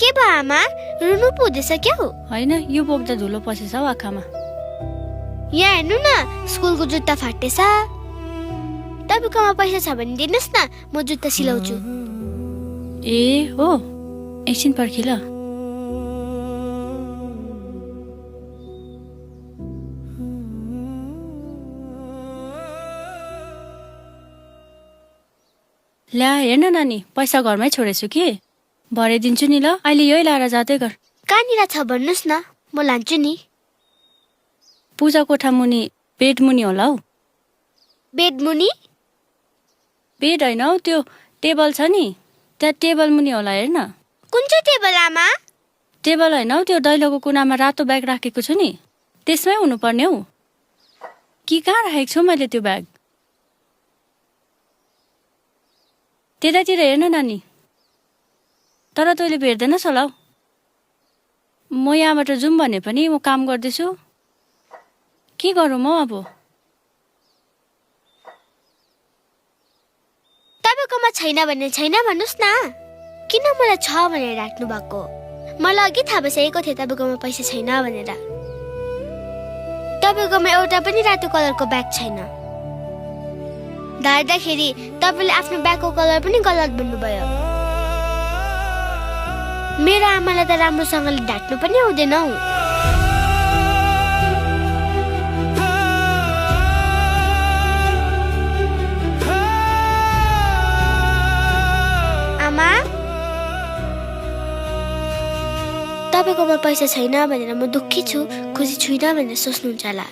के भयो आमा रुनु पो हुँदैछ क्या हो होइन यो बोक्दा धुलो पसेछ हौ आँखामा यहाँ हेर्नु न स्कुलको जुत्ता फाटेछ तपाईकोमा पैसा छ भने दिनुस् न म जुत्ता सिलाउँछु ए हो एकछिन पर्खी ल ल्या हेर्न नानी पैसा घरमै छोडेछु कि भरे दिन्छु नि ल अहिले यही लाएर जाँदै गर कहाँनिर छ भन्नुस् न म लान्छु नि पूजा कोठा मुनि बेड मुनि होला हौ बेड मुनि बेड होइन हौ त्यो टेबल छ नि त्यहाँ टेबल मुनि होला हेर्न कुन चाहिँ टेबल आमा टेबल होइन हौ त्यो दैलोको कुनामा रातो ब्याग राखेको छु नि त्यसमै हुनुपर्ने हौ कि कहाँ राखेको छु मैले त्यो ब्याग त्यतातिर हेर्न नानी तर तैँले भेट्दैनस् होला हौ म यहाँबाट जाउँ भने पनि म काम गर्दैछु के गरौँ हौ अब तपाईँकोमा छैन भने छैन भन्नुस् न किन मलाई छ भनेर राख्नु भएको मलाई अघि थाहा भइसकेको थियो तपाईँकोमा पैसा छैन भनेर तपाईँकोमा एउटा पनि रातो कलरको ब्याग छैन धार्दाखेरि तपाईँले आफ्नो ब्यागको कलर पनि गलत भन्नुभयो मेरो आमालाई त राम्रोसँगले ढाट्नु पनि आउँदैन हौ आमा तपाईँकोमा पैसा छैन भनेर म दुःखी छु खुसी छुइनँ भनेर सोच्नुहुन्छ होला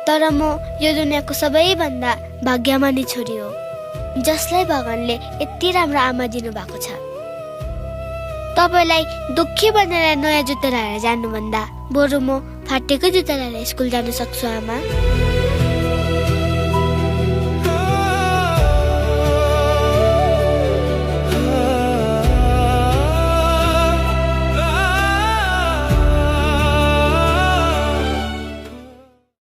तर म यो दुनियाँको सबैभन्दा भाग्यमानी छोरी हो जसलाई भगवानले यति राम्रो आमा दिनुभएको छ तपाईलाई दुःखी बनेर नयाँ जुत्ता लाएर जानुभन्दा बरु म फाटेको जुत्ता लाएर स्कुल जान सक्छु आमा